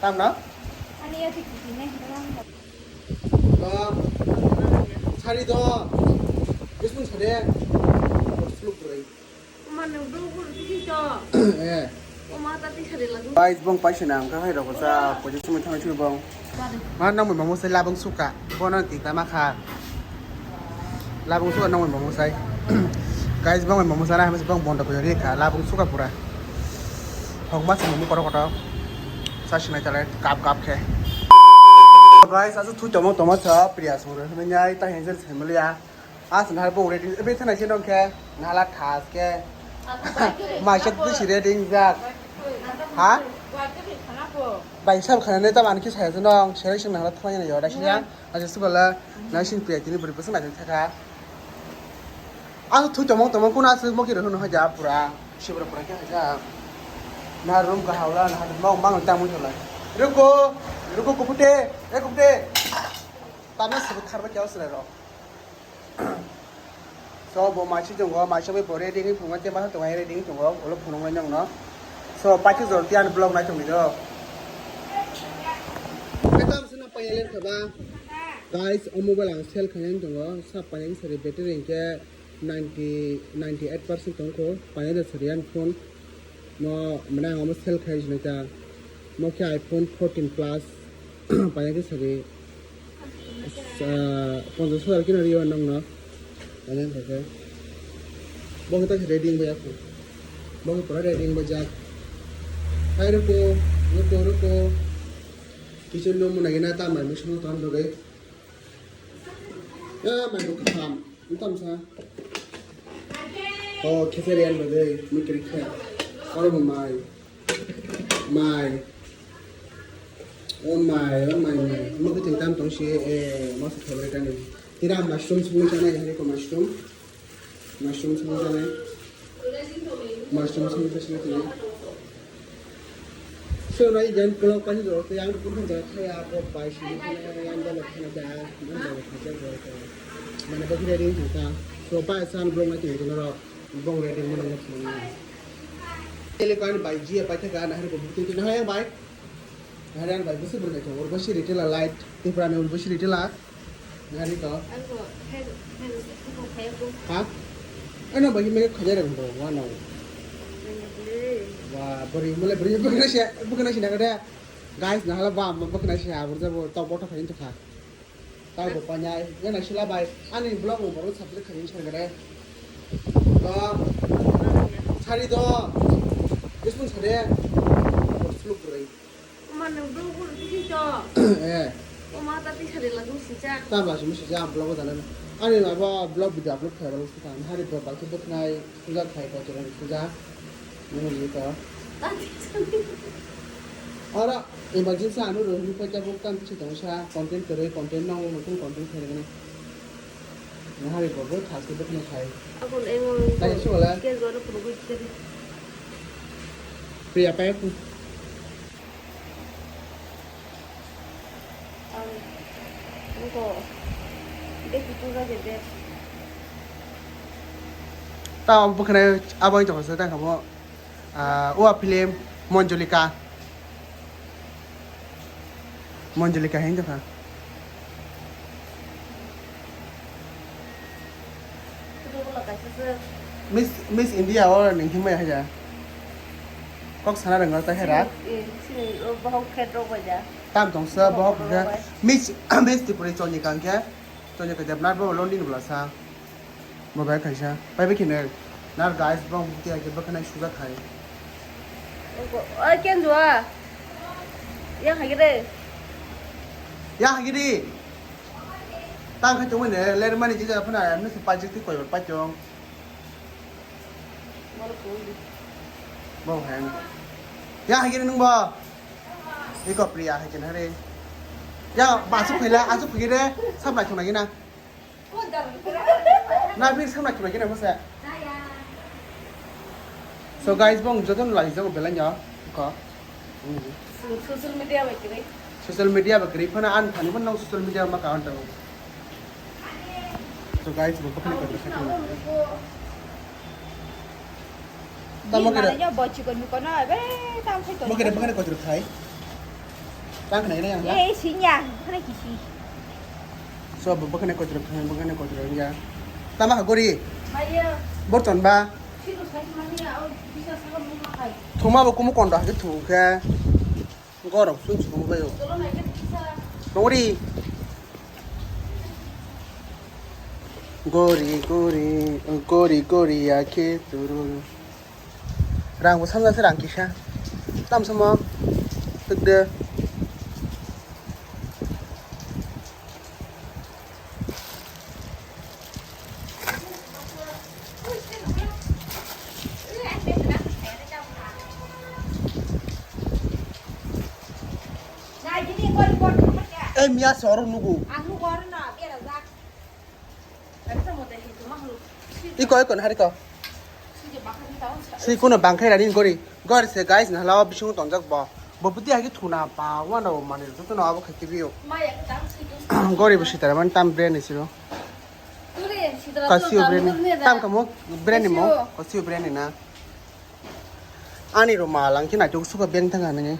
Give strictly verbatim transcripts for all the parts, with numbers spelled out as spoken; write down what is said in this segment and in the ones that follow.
Tam na? Ani ya tik tik ne. Do. Sari do. Bismung sade. Fluk brai. Uma nung do gur tiki to. Eh. Uma ta ti sari lagu. Guys, bong paisa nang ka hai rok sa, ko je sumui thang sui bong. Ma nang mo mo sai labang suka. Bono ti ta ma kha. Labung suka nang mo mo sai. Guys, bong mo mo sai na, bong bondo ko ri kha. Labung suka pura. Hok ma sumui koto koto. Sa sinai tale kap kap khe. Guys, asu thu tomo tomo sa, Priya sumui nyai ta hensel semlia. As nahar bo ready, ebe thana se nong khe, nahala thas khe. Maisa tu si ready jak. Ha? Bai sab khana ne tam an ki saya nong, selection nahala thana ne yora siya. Aja subala, na sin pe tini beri pesen aja thaka. As thu tomong tomong kuna as mo ki rohun ho ja pura, sibra pura khe ja. Na room ka hawla, na mang mang ta mu thola. Ruko, ruko kupute, e kupute. Tana sibuk kharba kya usra ro. So, bo machi tongo, machi bai bo ready ni phungo, te masa tongo, ready ni tongo, ulo phunuknai nokno. So, pachi jor tiyan vlog nai tongni do. Etam sino payalen khaba. Guys, o mobile ang sell khainani tongo, sa payang sari battery hingke ninety, ninety eight percent tongkho, payang da sari ani phone. Mo mane ang omo sell khai sinai ta. Mo khe iPhone fourteen Plus. Paina khe sari, ah, ponchash hajar kino rio nongno. Paina khe. Bo khe ta ready wng baya kho. Bo khe pura ready wng bajak. Hai ruko, ruko, ruko. Kichun no muna gina ta mai musuno ton dogai. Ya, mai bo kaham. Wng tamo sa. O, khesari ani bagwi, mui kwrwi khe. Oro bo mai. Mai. O mai, o mai, mai. Omo khe tong tam tong si, eh, masa favorite ani. Tira mushroom songwi chanai, hari ko mushroom. Mushroom songwi chanai. Mushroom songwi chanai. So, nai jan pulau pani do, te yang pun jan kaya, apa pai sini, yang jan kaya, yang jan kaya, mana bagi ready nangka. So, pai san belum nanti itu naro, bong ready mana nangka. Tele kan bai ji apa kaya, nah hari ko bukti itu nah yang bai. Nah hari yang bai, besi berdekat, urbashi retail light, tipe rame urbashi retail. Nari to? Ang ko, hai, hai, ko, hai, ko. Ha? Ano bagi mereka khajar ang bro, wano. Wa, beri, mulai beri, bukan sih, bukan sih nak ada. Guys, nah lah bam, bukan sih, abur jabo, tau botol kain tuh kha. Tau bo panyai, ya na sila bai, ani vlog mo baru subscribe kain sih ada. To, sari to, ispun sari, vlog beri. Uma nung do gur tiki to. Eh. Uma ta ti sari lagu sijak. Ta ba simi sijak ang vlog jana. Ani abo vlog video upload khai rok sita. Hari vlog ba khe bwkhnai suja khai ko chero suja. Nung ni to. Ta ti sari. Ora emergency anu ro ni paita bok tam ti tong sa content kore content nang nung content khai rok na. Nahari bo bo thas ke bwkhnai khai. Abon engo. Nai suwala. Ke jora purugui kiri. Priya pa. Ang, ang ko, de kutu ga de de. Tamo bwkhwnai abo wng tongkha se tang kha bo, ah, o film Manjulika. Manjulika hin tongkha. Miss, Miss India o ning himai haja. Kok sana rwngno ta hera. Eh, sini, oh, bahok khet rok bai ja. Tam tong sa bahok bahok khet. Miss, Miss Tripura choni kang khe. Choni khe Debnath bo London bwla sa. Bo bai kaisa. Bai bai khine. Nar guys bo bukti age bwkhanai suja khai. Oi, ken jua. Yang hagi de. Yang hagi de. Tang khai tongwi ne, ler mani jija phana, nung se pajik ti koi bar pachong. Bo hai. Ya, hai kiri nung bo. Iko Priya, hai kiri hari. Ya, ba asuk phaila, asuk phai kiri, sab lai thung lagi na. Na, bir sab lai thung lagi na, masa. So guys, bong joto no lai jago belai no. Iko. Social media bai kwrwi. Social media bai kwrwi phano ani thani phano nang social media ma kawan tango. So guys, bo phano kok kha. Tamo kira. Yo bochi kon mi kono be tam sai to. Mo kira bakane kotor khai. Tang kena ini yang. Eh, sinya, kana kisi. So bakane kotor khai, bakane kotor ya. Tama ka gori. Ayo. Borton ba. Situ sai mani ya, au bisa saga mo khai. Thuma bo kumu kondo ha thu khe. Gorok sung sung bai o. Mori. Gori gori gori gori akhe tururu. Rang bo samjak se rang kisa. Tam samo. Tuk de. Eh, miya soro nugu. Iko, iko, hari ko. Si kuno bangkhai rani gori. Gori se guys, na hala bising tongjak bo. Bo pudi hagi thuna pa, wano mani joto no abo khati biyo. Gori bo sitara man tam brand ni siro. Kasio brand ni. Tam kamo brand ni mo. Kasio brand ni na. Ani roma lang khe naitok suka beng thang nini.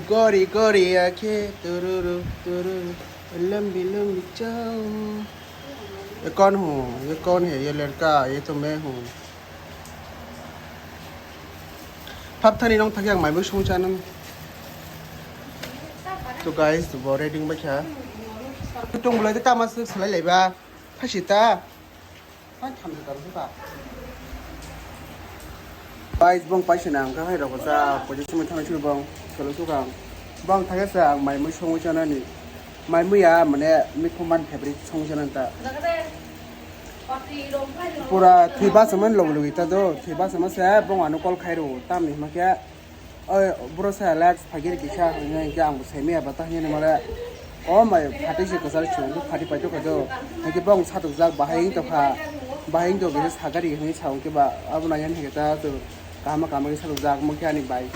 Gori gori akhe tururu tururu, lambi lambi chao. Ye kaun hu, ye kaun hai, ye ladka, ye to main hu. Phap thani nong thakya ang mai mui sung chanam. So guys, bo reading bakha. Tung bulai ta ma sik salai laiba. Phasi ta. Guys, bong paisa nang kha hai rok sa, pojak sumui thang sui bong, solo sukang. Bong thang sa ang mai mui songwi chanani. Mai mui ya mane mikhu man favorite songwi chanani ta. Pura thwi basa man logi logi ta do, thwi basa ma se bong ano call khai ro, tamni hima khe. Oi, bro sa Alex, phagir kisa hwnwi hwnkhe ang bo saimaya ba ta hwnwi mare. O mai, phatwi se kwchar chwng, phatwi paithok kha do. Hwnkhe bong satok jak, bahai wng tokha, bahai wng tokha, kisa sagari hwnwi sa hwnkhe ba, abo nai hwnkhe ta chwng kaham kaham khe satok jak, mokhe ani bai.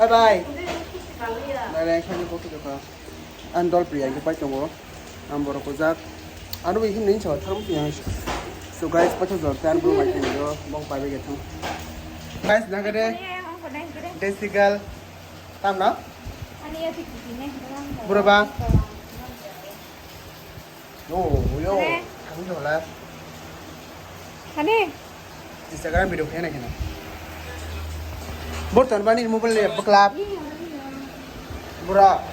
Oi bai. Nai nai, khaini kothok tokha. Ang dol priya hwnkhe pai tongo. Ang borok kujak. Ano bai himni hinsa tharmo twi ang. So guys, paithago jor tan bro bai tong do, bong pai bai thang. Guys, nang kade. Desi girl. Tam na? Bro ba. Yo, yo. Kami dola. Ani. Instagram video khe nai kheno. Borton bani mobile le bakla. Bura.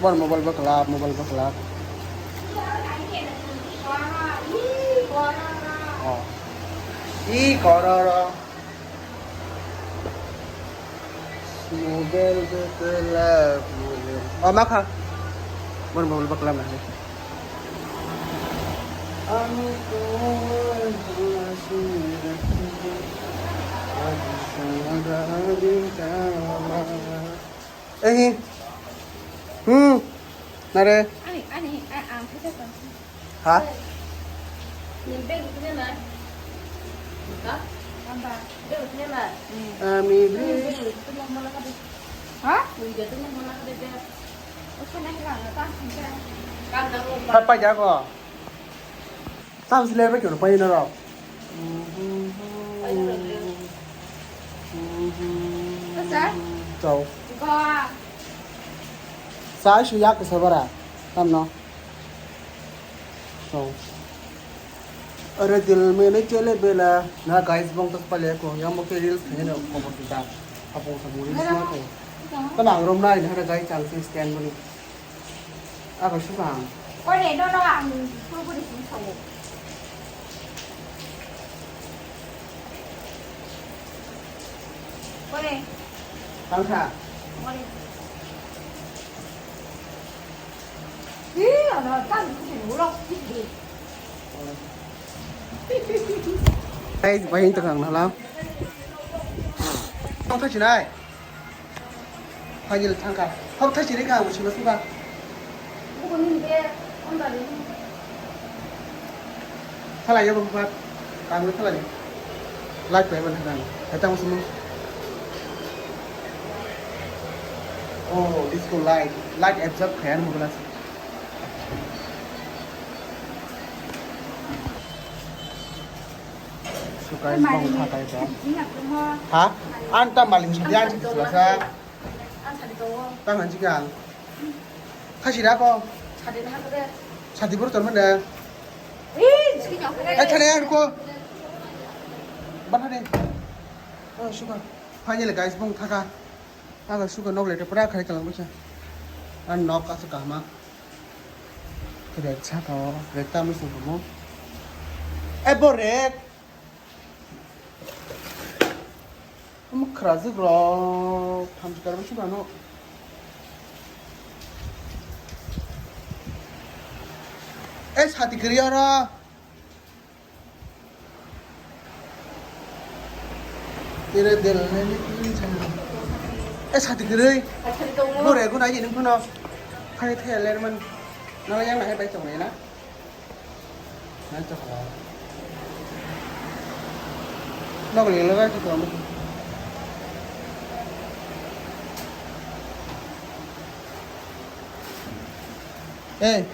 Bon mobile bakla, mobile bakla. Oh. I kororo. Mobile bakla, mobile. Oh, ma kha. Bon mobile bakla na. Ani ko Ehi. Hmm. Nare. Ani, ani, a, ang khe tong. Ha? Ni bag ni na. Ha? Amba, bag ni na. Ami bag. Ha? Ni bag ni na. Oke, na hila na ta. Kan na. Papa jago. Tam sile ba kyo pa ino ro. Asa? Chao. Go. Sa shu yak sa bara. Tam no. Chao. Are dil mein chale bela. Na guys, bong tak pale ko. Yang mo ke reels khe na ko bol ta. Apo sa mo reels na ko. Kana ang rom na ina guys, chang si stand mo ni. Abo sukang. Kore, no, no, ang purpuri sing sao. Kore. Tangkha. Kore. Ih, ano, tang, ulok, ih. Guys, bahin tukang nala. Tangkha chinai. Phaini le thangkha. Hok thai chiri kha, bo sima suka. Thalai yo bumpat. Kangwi thalai. Light pai ban thangkha. Hetang sumu. Oh, disco light. Light absorb khaya mo glass. Guys, bong kha kai ka. Ha? An ta maling sudi an sudi selasa. Tang an jika. Khasi da ko. Sadi buru tor mana? Eh, thane an ko. Bana de. Oh, suka. Finally guys, bong thaka. Aga suka nok lete pura khai kalang bwsa. An nok asa kahma. Rek saka o, rek tamo sung kamo. Eh, bo rek. Omo khrajwk rok, thamchi karwi sukha no. Eh, sati kwrwi oro. Tere del nani kwrwi chana. Eh, sati kwrwi. Bo rek nai ni phano. Khai the lerman. Nala yang nai bai tong na. Nokni logai se tong. Eh.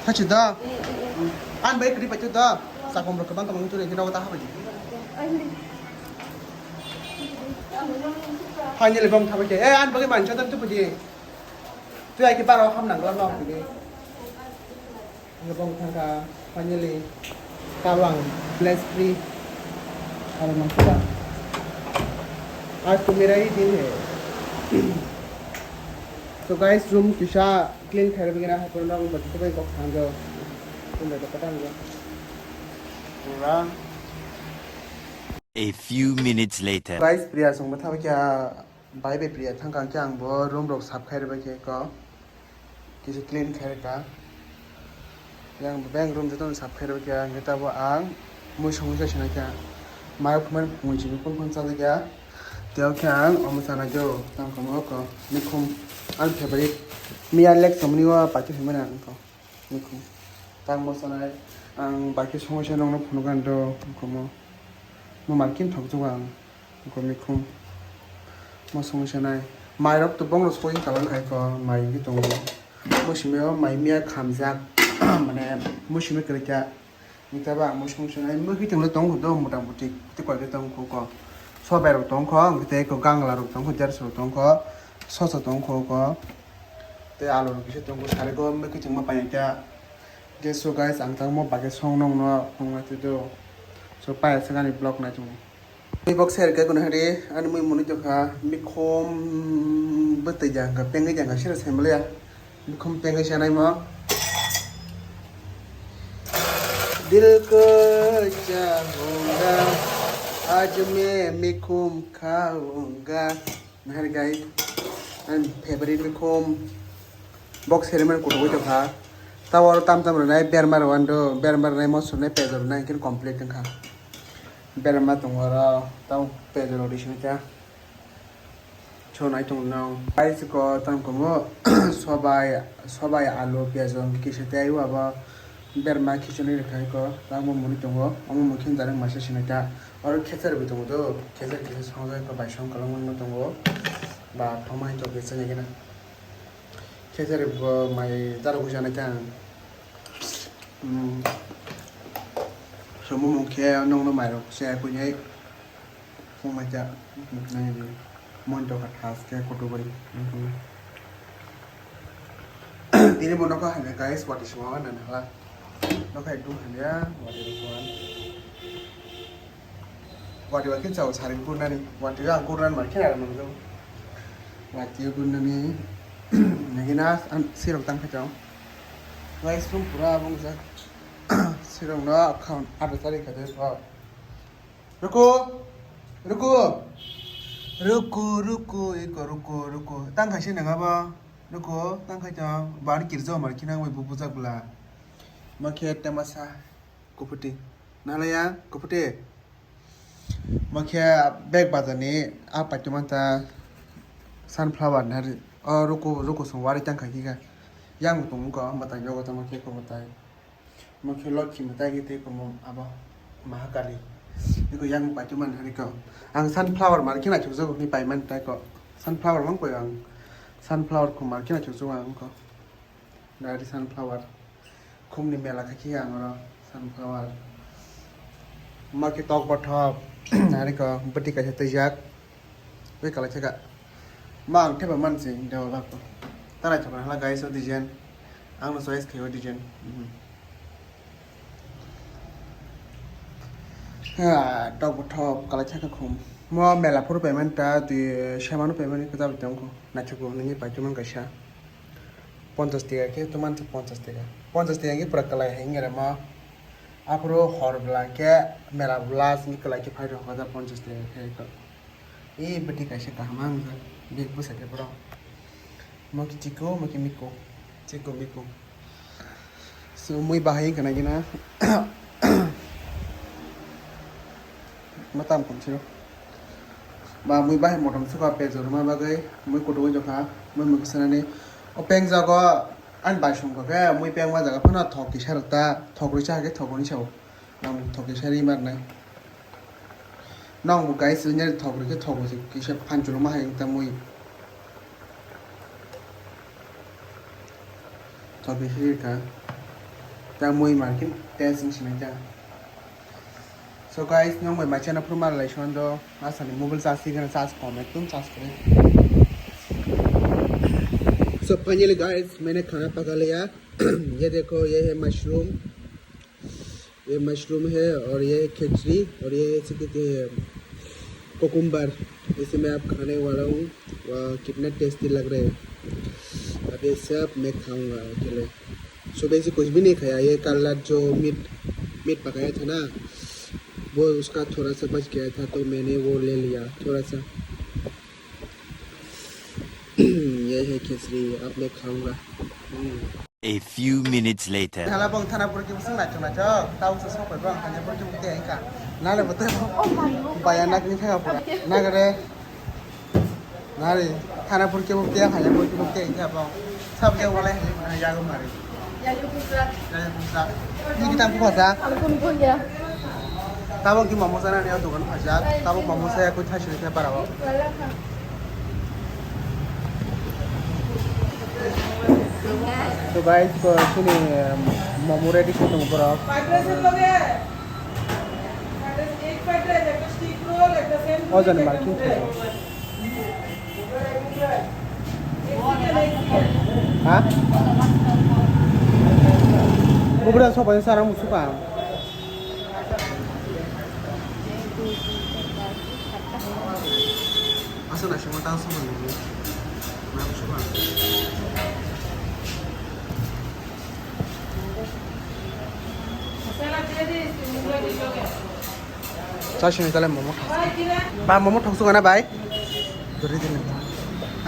Hachi da. An bai kri pachu da. Sakom rok bang tong tu ni nogo ta habai. Finally bong thabai ke. Eh, an bagi mancha dan tu puji. Tu ai ke baro ham nang lam no puji. Bong thangka finally. Tawang bless free. Aro mancha. Aaj to mera hi din hai. So guys, room kisa clean khairok bigina hai pura nang bati to bai kok thangjo. Room bai kok thangjo. Pura. A few minutes later. Guys, Priya songbo thabai kha, bai bai Priya thangka khe ang bo room rok sap khai rwbai khe ko kisa clean khai rwkha. Yang beng room joto no sap khai rwbai khe ang tabo ang mui songwi sa sinai kha. Mai phumai phungwi chini phun phun chajak ya. Tei khe ang omo sana jo tang komo ko mikhum ang favorite miya lek somni wa pati phimani ang ko. Mikhum. Tang mosanai, ang bai khe songwi se nongno phunukgani do, komo. Mo malkin thokjak ang, ko mikhum. Mo songwi se nai. Mairok to bongno soi kalang khai ko, mai wngwi tongo. Mo simi o mai miya khamjak, mane, mo simi kwrwi kha. Wngtaba ang mo songwi se nai, mo khe tonglo tong do, mota moti, tei koi khe tong kho ko. Sobai rok tong kho, ang tei ko gangla rok tong kho, jersa rok tong kho, sosa tong kho ko. Tei alu rok kisa tongo, sari go mui kiching ma painai ta. Ge so guys, ang tangmo bagwi song nong no phunuknai twi do. So paya swk ani vlog nai tongo. Tei bok share khe kuno hari ani mui muni tongkha mikhom bwtwi jangkha pengwi jangkha sira semlya mikhom pengwi sanai mo. Dil ko chahunga aaj main mikhom khaunga. Nahar guys, ani favorite mikhom. Bok seri man kutuk oi tongkha. Tawar tam tam rwnai berma rwando, berma rwnai mosor rwnai pejor rwnai hwnkhe complete wngkha. Berma tongo oro, tamo pejor rok risi ta. Chonai tong no. Guys ko tam komo sobai, sobai alu pejor kisa tei abo. Berma khichonwi rwkha eko, tamo muni tongo, omo mui khe direct maisa sinai ta. Oro khecher bo tongo do, khecher kisa songjakha bai song kwlwng wngma tongo. Ba thomai to kisa nai gana. Khecher bo mai daro gwi sanai ta. Hmm. Somo mung khe nongno mairok se kuinai. Phung mai cha, nai ni, mon to ka thas khe kutuk bai. Tini bo nokha hamya guys, wati sima wan nang hala. Nokha ekdum hamya, wati rok wan. Wati wa kin chao sari kur nani, wati wa kur nan mar khe nang nang. Wati kur nani, nagi na, an sirok tang kha chao. Guys, room pura bong jak. Sirok no khaun, ada tari kha de so. Ruku, ruku, ruku, ruku, iko ruku, ruku. Tang khaisi nang abo. Ruku, tang khai tong. Bar kirjo mar khinang bai bu bujak bla. Ma khe temasa, kuputi. Nalaya, kuputi. Ma khe bag bazar ni a paituma ta sunflower nari. O ruku, ruku song wari tang khai kha. Yang tong ko, ma tang yogo tama khe ko tai. Mo khe Lokhi mwtai khe tei komo abo Mahakali. Eko yang paituma nani ko. Ang sunflower mar khe naithok jago hwnwi paimani tai ko. Sunflower mang koi ang. Sunflower khum ar khe naithok ang kho. Dari sunflower. Khumni mela kha khe ang oro sunflower. Ma khe tok bothop. Ari ko bwtwi kaisa twijak. Bai kalai thaka. Ma ang theba mansi dewa bako. Tarai thapa hala guys o design. Ang no choice khayo design. Mhm. Ah, tok bothop kalai thaka khum. Mo mela phuru payment ta twi semano payment khe jabi tongkho. Naithok nini paithaman kaisa. Ponchas taka khe to mansa ponchas taka. Ponchas taka khe pura kwlai hai wngya rema. Aphuru hor bwla khe mela bwla sini kwlai khe phai rok hajar ponchas taka khe to. E bwtwi kaisa kaham ang jak. Big bwsa khe bro. Mo khe chiko, mo khe miko. Chiko miko. So mui bahai wngkha na gina. Matam kom siro. Ba mui bahai motom suka pejor ma bagwi mui kutung jokha mui mui kusanani. O peng jago ani bai songkha khe mui peng ma jaga phano thok kisa rwta thok rwi cha khe thok rwi sao. Ang thok kisa ri mar nai. Nang bo guys wngya thok rwi khe thok rwi kisa phanchuluma hai wngta mui. Thok kisa ri kha. Ta mui mar khe test wng sinai ta. So guys, nong bai machine approve mar lai son do. Asani mobile charge sigana charge kom ekdom charge kore. So finally guys, मैंने खाना पका लिया। ये देखो, ये है मशरूम, ये मशरूम है और ये है खिचड़ी और ये है चिकन के कुकुम्बर। इसे मैं आप खाने वाला हूँ। वाह, कितना टेस्टी लग रहा है। अब ये सब मैं खाऊंगा अकेले। सुबह से कुछ भी नहीं खाया। ये कल रात जो मीट, मीट पकाया था ना, वो उसका थोड़ा सा बच गया था, तो मैंने वो ले लिया थोड़ा सा। ये है खिचड़ी, अब मैं खाऊंगा। हम्म। A few minutes later. Hala bong thana pura kebo sung naithok naithok, tao se sok bai bong thana pura kebo tei ka. Nale bo tei baya nak ni thaka pura. Nagare. Nari, thana pura kebo tei, thana pura kebo tei ka bong. Sab ke wala hai na yago mari. Yago pura. Ni kita pura sa. Aku pun ya. Tabok ki momo sana ni dokan phajak, tabok momo saya koi thai sini para o. So guys, ko sini, um, momo ready ko tong borok. O jani market. Ha? Bubra sobai sarang musuka. Asa na sima tang sima ni. Masala dia di sini. Chasini tale momo thok. Ba momo thok suka na bai. Dori dini.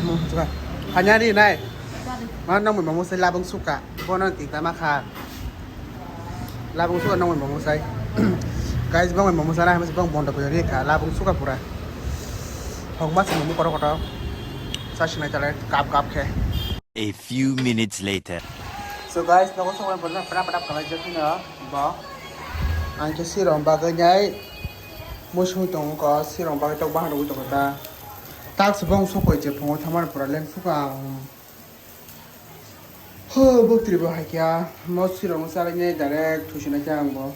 Momo thok suka. Hanya di nai. Ma nang momo sai labang suka. Bono ti tama kha. Labang suka nang momo sai. Guys bang momo sana hamsi bang bonda ko ri kha. Labang suka pura. Thok mas momo koro koto. Chasini tale kap kap khe. A few minutes later. So guys, nogo songwi pura pura pura kalai jak hino bo. Ang khe sirong bagwi nyai musung tongo, sirong bagwi tok bahan rogwi tongo ta. Tak se bong sokoi je phungo thamar pura leng suka ang. Ho, bukri bo hai kya, mo sirong salai nyai direct thusinai kya ang bo.